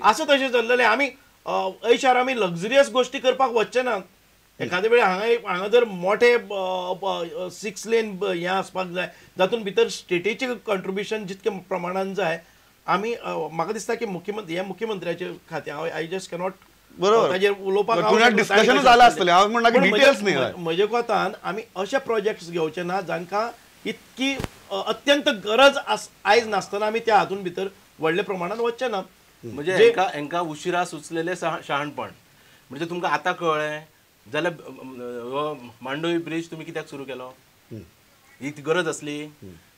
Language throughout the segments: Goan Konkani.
आसा तशें चल्लेलें. आमी ऐशार आमी लक्झरियस गोश्टी करपाक वचचे ना. एखादे वेळ हांगा हांगा जर मोठे 6 लेन हें आसपाक जाय जातून भितर स्टेटीचें कॉन्ट्रिब्युशन जितके प्रमाणान जाय. आमी म्हाका दिसता की मुख्यमंत्री हे मुख्यमंत्र्याचे खातें, हांव I just cannot बरोबर ताजेर उलोवपाक. डिस्कशन जालां आसतलें, हांव म्हणटा की डिटेल्स न्ही. म्हजे कोतान आमी अशे प्रोजेक्ट्स घेवचे ना जांकां इतकी अत्यंत गरज आयज नासतना आमी त्या हातून भितर व्हडल्या प्रमाणान वचचे ना. म्हणजे हेंकां उशिरा सुचलेलें शहाणपण. म्हणजे तुमकां आतां कळ्ळें जाल्यार हो मांडवी ब्रिज तुमी कित्याक सुरू केलो, ही गरज आसली.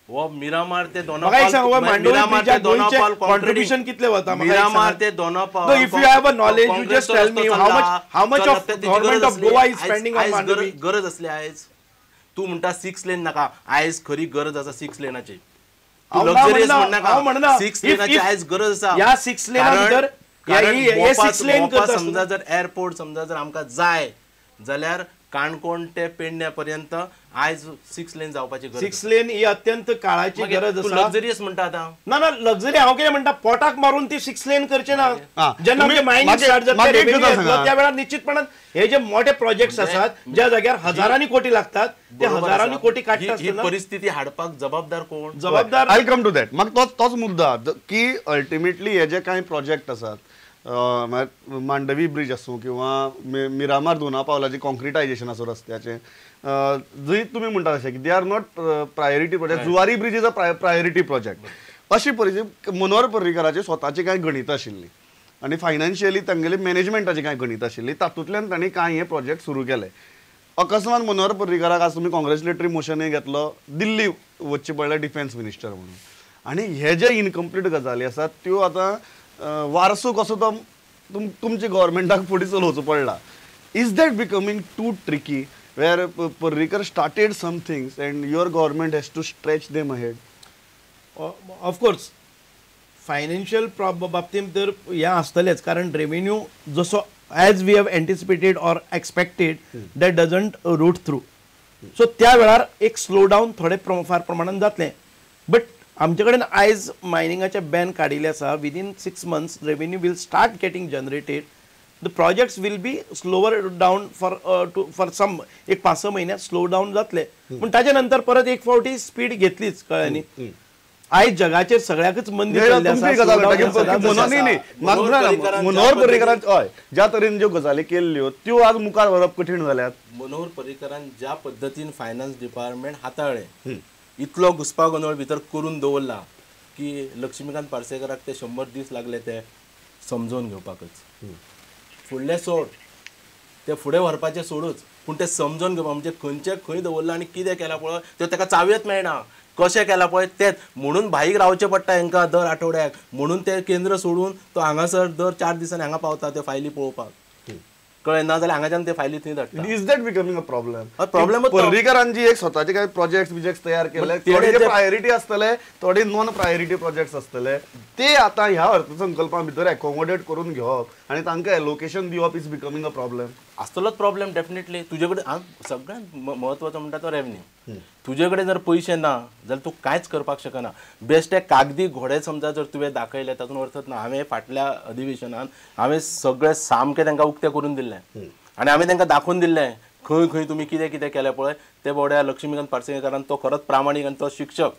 हो मिरामार ते दोनापाल कॉन्ट्रिब्युशन कितले वता, मिरामार ते Dona Paula. If you have a knowledge you just tell me how much of government of Goa is spending on Mandovi. गरज आसली आयज. तूं म्हणटा 6 लेन नाका, आयज खरी गरज आसा 6 लेनाची. लक्झरियस म्हणनाका, 6 लेनाची आयज गरज आसा. ह्या 6 लेना भितर हे 6 लेन समजा जर एअरपोर्ट समजा जर आमकां जाय जाल्यार काणकोण ते पेडण्या पर्यंत आयज 6 लेन जावपाची गरज. 6 लेन ही अत्यंत काळाची गरज आसा. लक्झरियस म्हणटा आतां. ना ना लक्झरी हांव कितें म्हणटा, पोटाक मारून ती 6 लेन करचे ना. जेन्ना आमचे मायनिंग स्टार्ट जातले त्या वेळार निश्चितपणान हे जे मोठे प्रोजेक्ट्स आसात ज्या जाग्यार हजारांनी कोटी लागतात ते हजारांनी कोटी काडटा आसतना परिस्थिती हाडपाक जबाबदार कोण? जबाबदार I come to that. म्हाका तोच मुद्दा की अल्टिमेटली हे जे कांय प्रोजेक्ट आसात, मांडवी ब्रिज आसूं किंवा मिरामार दोना पावलाचें कॉन्क्रिटायजेशन आसूं रस्त्याचें, जंय तुमी म्हणटा तशें की they are not priority project. Zuari bridge is a priority project. अशी परिस्थिती मनोहर पर्रीकराचे स्वताची कांय गणितां आशिल्लीं आनी फायनान्शियली तांगेली मॅनेजमेंटाची कांय गणितां आशिल्लीं, तातूंतल्यान तांणी कांय हे प्रोजेक्ट सुरू केले. अकस्मात मनोहर पर्रीकराक आज तुमी कॉंग्रेच्युलेटरी मोशनूय घेतलो, दिल्ली वचचें पडलें डिफेन्स मिनिस्टर म्हणून. आनी हे जे इनकम्प्लीट गजाली आसात त्यो आतां वारसो कसो तो तुमच्या गव्हर्मेंटाक फुडें चलोवचो पडला. Is that becoming too tricky where Parrikar started some things and your government has to stretch them ahead? Of course financial बाबतींत तर हें आसतलेंच, कारण रेवेन्यू जसो as we have anticipated or expected that doesn't route through. So त्या वेळार एक स्लो डावन थोडे फार प्रमाणान जातलें. बट आमचे कडेन आयज मायनिंगाचे बॅन काडिल्ले आसा. Within 6 months revenue will start getting generated. The projects will be slower down for for some एक 5-6 म्हयन्यात स्लो डावन जातले, पूण ताजे नंतर परत एक फावटी स्पीड घेतलीच. कळ्ळें न्ही? आयज जगाचेर सगळ्याकच मंदी चल्ली आसा. मनोहर पर्रीकरान हय ज्या तरेन ज्यो गजाली केल्ल्यो त्यो आज मुखार व्हरप कठीण जाल्यात. मनोहर पर्रीकरान ज्या पद्दतीन फायनान्स डिपार्टमेंट हाताळ्ळें, इतलो घुस्पागोंदळ भितर करून दवरला की लक्ष्मीकांत पार्सेकराक ते 100 दीस लागले ते समजून घेवपाकच. फुडलें सोड, ते फुडें व्हरपाचें सोडूच, पूण ते समजून घेवपाक म्हणजे खंयचे खंय दवरलां आनी कितें केलां पळय तें ताका चावयेच मेळना, कशें केलां पळय तेंच. म्हणून भाईक रावचें पडटा हेंकां दर आठवड्याक, म्हणून ते केंद्र सोडून तो हांगासर दर 4 दिसांनी हांगा पावता त्यो फायली पळोवपाक. कळ्ळें ना जाल्यार हांगाच्यान ते फायली थंय धाडटा. Is that becoming a problem? Problem पर्रीकरांची एक स्वताचे काय प्रोजेक्ट्स बिजेक्ट्स तयार केले, थोडे प्रायोरिटी आसतले, थोडे नॉन प्रायोरिटी प्रोजेक्ट्स आसतले, ते आतां ह्या अर्थसंकल्पा भितर एकोमोडेट करून घेवप आनी तांकां एलोकेशन दिवप is becoming a problem. आसतलोच प्रॉब्लेम डेफिनेटली. तुजे कडेन सगळ्यांत म्हत्वाचो म्हणटा तो रेवन्यू. तुजे कडेन जर पयशे ना जाल्यार तूं कांयच करपाक शकना. बेश्टे कागदी घोडे समजा जर तुवें दाखयले तातूंत अर्थच ना. हांवें फाटल्या अधिवेशनान हांवें सगळें सामकें तांकां उक्तें करून दिल्लें आनी हांवें तांकां दाखोवन दिल्लें खंय खंय तुमी कितें कितें केलें पळय. ते बोड्या लक्ष्मीकांत पार्सेकारान तो खरोच प्रामाणीक आनी तो शिक्षक,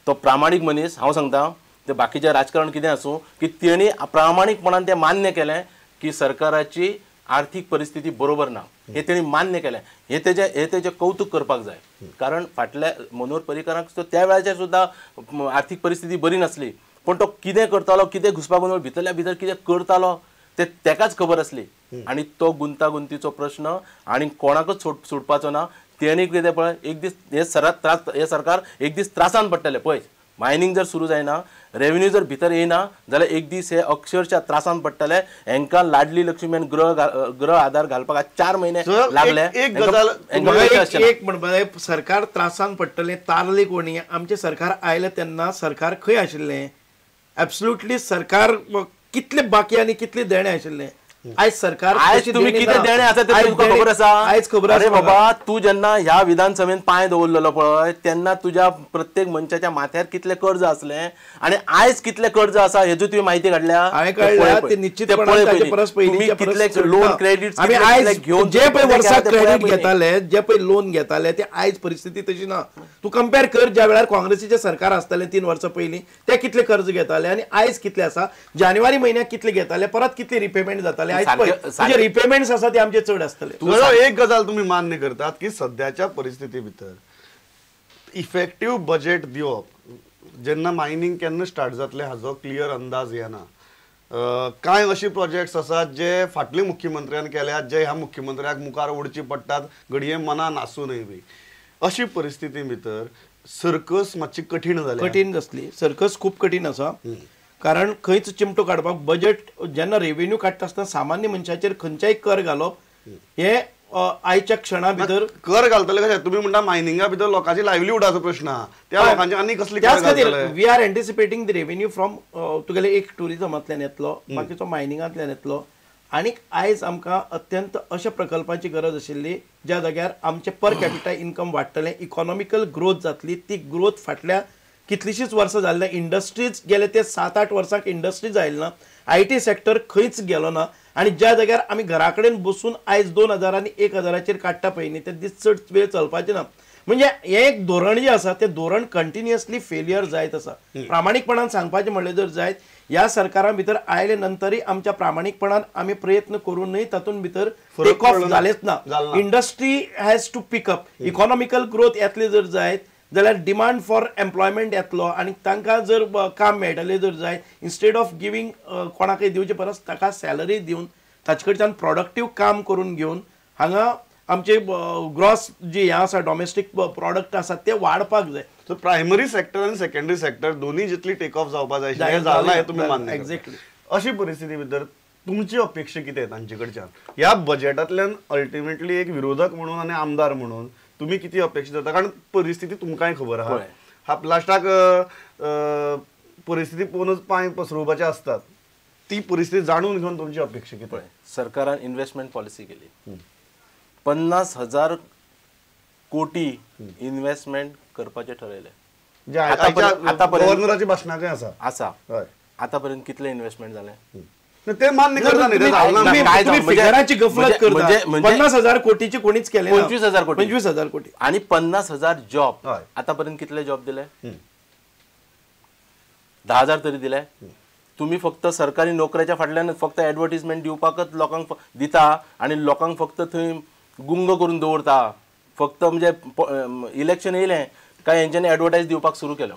तो प्रामाणीक मनीस. हांव सांगता ते बाकीचें राजकारण कितें आसूं की तेणी प्रामाणीकपणान तें मान्य केलें की सरकाराची आर्थीक परिस्थिती बरोबर ना, हे तेणी मान्य केलें. हे तेजें कौतुक करपाक जाय, कारण फाटल्या मनोहर पर्रीकराक त्या वेळाचेर सुद्दां आर्थीक परिस्थिती बरी नासली, पूण तो कितें करतालो, कितें घुसपागोंदळ भितरल्या भितर कितें करतालो ते तेकाच खबर आसली. आनी तो गुंतागुंतीचो प्रश्न आनी कोणाकच सोडपाचो ना. तेणी कितें पळय एक दीस हे हे सरकार एक दीस त्रासान पडटलें. पळय मायनींग जर सुरू जायना, रेवेन्यू जर भितर येना जाल्यार एक दीस हे अक्षरशः त्रासान पडटले. हेंकां लाडली लक्ष्मी आनी गृह आधार घालपाक 4 म्हयने लागले. एक गजाल एक म्हणपा सरकार त्रासान पडटलें तारले कोणी. आमचें सरकार आयलें तेन्ना सरकार खंय आशिल्लें? एब्सोल्युटली सरकार कितले बाकी आनी कितले देणें आशिल्लें. आयज सरकार आयज तुमी कितें देणें आसा तें तुमकां खबर आसा? आयज खबर आसा. अरे बाबा, तूं जेन्ना ह्या विधानसभेन पांय दवरलेलो पळय तेन्ना तुज्या प्रत्येक मनशाच्या माथ्यार कितलें कर्ज आसलें आनी आयज कितलें कर्ज आसा हेजो तुवें म्हायती काडल्या? हांवें काडल्या ते निश्चितपणान ताचे परस पयलींच्या कितले लोन क्रेडीट आमी आयज घेवन जे पळय वर्साक क्रेडीट घेताले, जे पळय लोन घेताले, ते आयज परिस्थिती तशी ना. तूं कंपेर कर ज्या वेळार काँग्रेसीचें सरकार आसतालें 3 वर्सां पयलीं ते कितले कर्ज घेताले आनी आयज कितले आसा. जानेवारी म्हयन्याक कितले घेताले, परत कितले रिपेमेंट जाताले. रिपेमेंट्स आसा ते आमचे चड आसतले. एक गजाल तुम्ही मान्य करतात की सध्याच्या परिस्थिती भितर इफेक्टिव्ह बजेट दिवप, जेन्ना मायनिंग केन्ना स्टार्ट जातले हाजो क्लियर अंदाज येना. कांय अशी प्रोजेक्ट्स आसात जे फाटले मुख्यमंत्र्यान केल्यात, जे ह्या मुख्यमंत्र्याक मुखार ओडची पडटात, घडये मनान आसूनय बी. अशी परिस्थिती भितर सर्कस मातशी कठीण जाली. कठीण जातली सर्कस, खूब कठीण आसा. कारण खंयच चिमटो काडपाक बजेट जेन्ना रेव्हेन्यू काडटा आसतना सामान्य मनशाचेर खंयच्याय कर घालप हे आयच्या क्षणा भितर कर घालतले कशें? तुमी म्हणटा मायनिंगा भितर लोकांची लायवलीहुडाचो प्रश्न आहा, त्या लोकांची आनी कसली? त्याच खातीर we are anticipating the revenue from तुगेले एक टुरिजमांतल्यान येतलो, बाकीचो मायनिंगांतल्यान येतलो. आनी आयज आमकां अत्यंत अशा प्रकल्पाची गरज आशिल्ली ज्या जाग्यार आमचें पर कॅपिटा इन्कम वाडटलें, इकॉनॉमिकल ग्रोथ जातली. ती ग्रोथ फाटल्या कितलीशीच वर्सां जाल्ल्या इंडस्ट्रीज गेले ते 7-8 वर्सांक इंडस्ट्रीज आयली ना, I T sector खंयच गेलो ना. आनी ज्या जाग्यार आमी घरा कडेन बसून आयज 2000 आनी 1000 काडटा पळय न्ही, ते दीस चड वेळ चलपाचें ना. म्हणजे हें एक धोरण जें आसा तें धोरण कंटिन्युअसली फेलियर जायत आसा. प्रामाणीकपणान सांगपाचें म्हणलें जर जायत, ह्या सरकारा भितर आयले नंतरय आमच्या प्रामाणीकपणान आमी प्रयत्न करूनय तातूंत भितर टेक ऑफ जालेंच ना. Industry has to pick up, economical growth येतली जर जायत जाल्यार डिमांड फॉर एम्प्लॉयमेंट येतलो आनी तांकां जर काम मेळटलें जर जाय, इन्स्टेड ऑफ गिवींग कोणाकय दिवचे परस ताका सॅलरी दिवन ताचे कडच्यान प्रोडक्टीव काम करून घेवन हांगा आमचे ग्रॉस जी हें आसा डॉमेस्टीक प्रोडक्ट आसा ते वाडपाक जाय. सो प्रायमरी सेक्टर आनी सेकंडरी सेक्टर दोन्ही जितली टेक ऑफ जावपा जाय जाला हें तुमी मान्य. एक्झॅक्टली. अशी परिस्थिती भितर तुमची अपेक्षा कितें तांचे कडच्यान ह्या बजेटांतल्यान? अल्टिमेटली एक विरोधक म्हणून आनी आमदार म्हणून तुम्ही किती अपेक्षा जाता? कारण परिस्थिती तुमकांय खबर आहा, हा लास्टाक परिस्थिती पळोवनच पांय पसरोवपाचे आसतात. ती परिस्थिती जाणून घेवन तुमची अपेक्षा कितें? सरकारान इन्व्हेस्टमेंट पॉलिसी केली, 50,000 कोटी इन्व्हेस्टमेंट करपाचें ठरयलें. गव्हर्नराच्या भाशणाचें आसा आसा. आतापर्यंत कितलें इन्व्हेस्टमेंट जालें ते मान्य करता न्ही. गफलत करता. 50,000 कोटीची कोणीच केले, 25,000 कोटी, 25,000 कोटी आणि 50,000 जॉब. आतापर्यंत कितले जॉब दिले? 10,000 तरी दिले. तुम्ही फक्त सरकारी नोकऱ्याच्या फाटल्यान फक्त ॲडव्हर्टिजमेंट दिवपाकच लोकांक दिता आणि लोकांक फक्त थंय गुंग करून दवरता. फक्त म्हणजे इलेक्शन येयलें काय हेंच्यांनी ॲडव्हर्टायज दिवपाक सुरू केलो.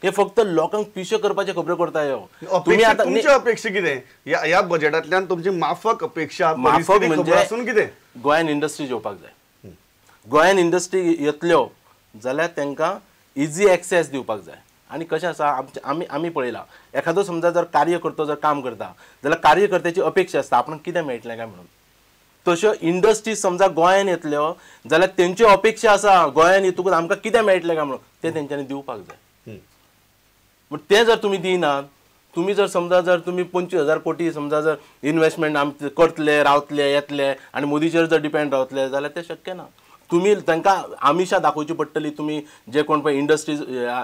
हे फक्त लोकांक पिशे करपाचे खबऱ्यो करता. ह्यो तुम्ही आता तुमची अपेक्षा कितें ह्या बजेटांतल्यान? तुमची माफक अपेक्षा, माफक म्हणजे कितें? गोंयान इंडस्ट्री येवपाक जाय. गोंयान इंडस्ट्री येतल्यो जाल्यार तांकां इजी एक्सेस दिवपाक जाय. आनी कशें आसा आमचें आमी पळयलां, एखादो समजा जर कार्यकर्तो जर काम करता जाल्यार कार्यकर्त्याची अपेक्षा आसता आपणाक कितें मेळटलें काय म्हणून. तश्यो इंडस्ट्रीज समजा गोंयान येतल्यो जाल्यार तेंच्यो अपेक्षा आसा गोंयान येतकूच आमकां कितें मेळटलें काय म्हणून, तें तेंच्यांनी दिवपाक जाय. पूण तें जर तुमी दिनात, तुमी जर समजा जर तुमी 25,000 कोटी समजा जर इन्व्हेस्टमेंट आम करतले, रावतले, येतले आनी मोदीचेर जर डिपेंड रावतले जाल्यार तें शक्य ना. तुमी तांकां आमिशां दाखोवची पडटली. तुमी जे कोण पळय इंडस्ट्रीज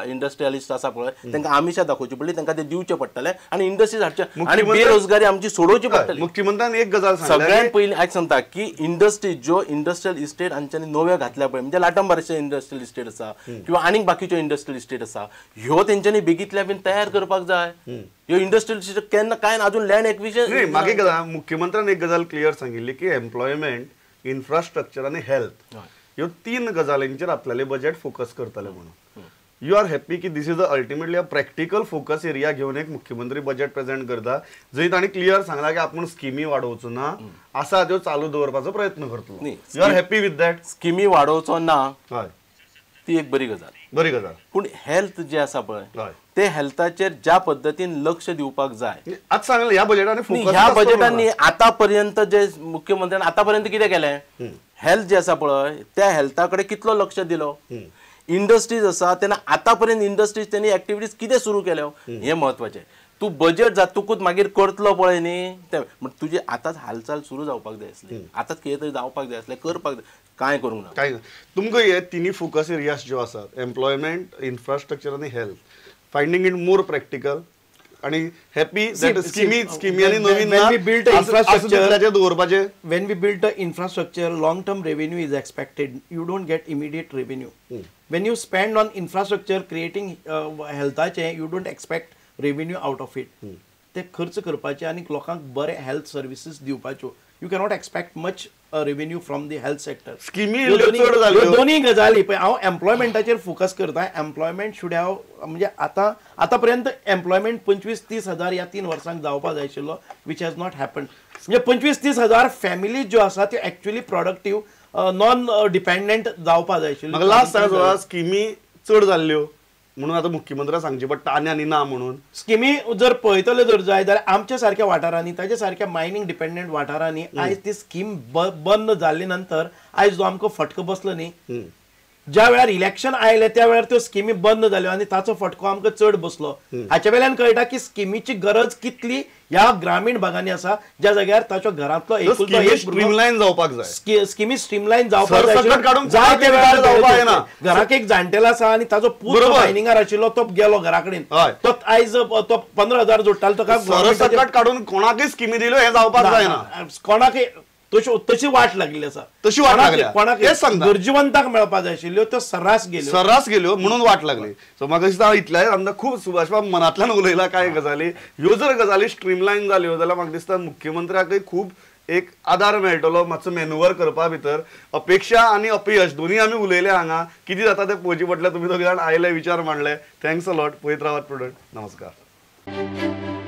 इंडस्ट्रियलिस्ट आसा पळय तांकां आमिशां दाखोवची पडली, तांकां ते दिवचें पडटलें आनी इंडस्ट्रीज हाडचे आनी बेरोजगारी आमची सोडोवची पडटली. मुख्यमंत्र्यान एक गजाल सगळ्यांत पयलीं आयज सांगता की इंडस्ट्रीज ज्यो इंडस्ट्रियल इस्टेट आमच्यांनी नव्यो घातल्या पळय, म्हणजे लाटंबारचे इंडस्ट्रियल इस्टेट आसा किंवा आनीक बाकीच्यो इंडस्ट्रियल इस्टेट आसा, ह्यो तेंच्यांनी बेगीतल्या बेगीन तयार करपाक जाय. ह्यो इंडस्ट्रियल इस्टेट केन्ना कांय अजून लँड एक्विजिशन. मागीर गजाल मुख्यमंत्र्यान एक गजाल क्लियर सांगिल्ली की एम्प्लॉयमेंट, इन्फ्रास्ट्रक्चर आनी हेल्थ ह्यो 3 गजालींचेर आपल्याले बजेट फोकस करतले म्हणून. You are happy की this is a ultimately a practical focus area घेवन एक मुख्यमंत्री बजेट प्रेझेंट करता, जंय तांणी क्लियर सांगला की आपूण स्किमी वाडोवचो ना, आसा त्यो चालू दवरपाचो प्रयत्न करतलो. You are happy with that? स्किमी वाडोवचो ना, हय, ती एक बरी गजाल, बरी गजाल. पूण हेल्थ जे आसा पळय ते हेल्थाचेर ज्या पद्दतीन लक्ष दिवपाक जाय आतां सांगलें ह्या बजेटान, ह्या बजेटांनी आतापर्यंत जे मुख्यमंत्र्यान आतापर्यंत कितें केलें, हेल्थ जे आसा पळय त्या हेल्था कडेन कितलो लक्ष दिलो, इंडस्ट्रीज आसा तेन्ना आतापर्यंत इंडस्ट्रीज तेणी एक्टिविटीज कितें सुरू केल्यो हें म्हत्वाचें. तूं बजेट जातकूच मागीर करतलो पळय न्ही तें म्हण तुजी आतांच हालचाल सुरू जावपाक जाय आसली, आतांच कितें तरी जावपाक जाय आसलें, करपाक जाय, कांय करूंक ना. कांय तुमकां हे तिनूय फोकस एरियाज ज्यो आसात, एम्प्लॉयमेंट, इन्फ्रास्ट्रक्चर आनी health, finding it more practical आणि हॅपी स्किमी स्किमी आनी नवीन इन्फ्रास्ट्रक्चर दवरपाचें. When we build the infrastructure, long term revenue is expected. You don't get immediate revenue. When you spend on infrastructure creating हेल्थाचें, you don't expect revenue out of it. ते खर्च करपाचे आनी लोकांक बरे हेल्थ सर्विसीस दिवपाच्यो. You cannot expect much revenue from the health sector. स्किमी चड जाल्यो दोन्ही गजाली. पळय हांव एम्प्लॉयमेंटाचेर फोकस करता. एम्प्लॉयमेंट should have म्हणजे आतां आतां पर्यंत एम्प्लॉयमेंट 25-30 हजार ह्या 3 वर्सांक जावपा जाय आशिल्लो, which has not happen. म्हणजे 25-30 हजार फॅमिली ज्यो आसा त्यो एक्चुअली प्रोडक्टीव नॉन डिपेंडंट जावपा जाय आशिल्ल्यो. म्हाका लास्ट सांग, स्किमी चड जाल्ल्यो म्हणून आतां मुख्यमंत्र्याक सांगचें पडटा आनी आनी ना म्हणून. स्किमी जर पळयतले जर जाय जाल्यार आमच्या सारक्या वाठारांनी, ताच्या सारक्या मायनींग डिपेंडंट वाठारांनी आयज ती स्कीम बंद जाल्ले नंतर आयज जो आमकां फटको बसलो न्ही, ज्या वेळार इलेक्शन आयलें त्या वेळार त्यो स्किमी बंद जाल्यो आनी ताचो फटको आमकां चड बसलो. हाचे वेल्यान कळटा की स्किमीची गरज कितली ह्या ग्रामीण भागांनी आसा, ज्या जाग्यार ताच्या घरांतलो एकुलतो एक स्ट्रीमलायन जावपाक जाय. स्किमी स्ट्रीमलायन जावपाक जाय त्या वेळार घराक एक जाणटेलो आसा आनी ताचो पूत मायनिंगार आशिल्लो तो गेलो घरा कडेन, तो आयज तो 15 हजार जोडटालो, ताका सरसकट काडून कोणाकय स्किमी दिल्यो हें जावपाक जायना. कोणाकय तशी वाट लागली आसा, तशी वाट लागली कोणाक गरजेवंताक मेळपाक जाय आशिल्ल्यो त्यो सर्रास गेल्यो, सर्रास गेल्यो म्हणून वाट लागली. सो म्हाका दिसता इतल्याय आमदार खूब सुभाष बाब मनांतल्यान उलयला कांय गजाली. ह्यो जर गजाली स्ट्रीमलायन जाल्यो जाल्यार म्हाका दिसता मुख्यमंत्र्याकय खूब एक आदार मेळटलो मातसो मेन्युवर करपा भितर. अपेक्षा आनी अपयश दोनूय आमी उलयले हांगा, कितें जाता तें पळोवचें पडलें. तुमी दोग जाण आयले, विचार मांडले, thanks a lot. पळयत रावात प्रुडंट. नमस्कार.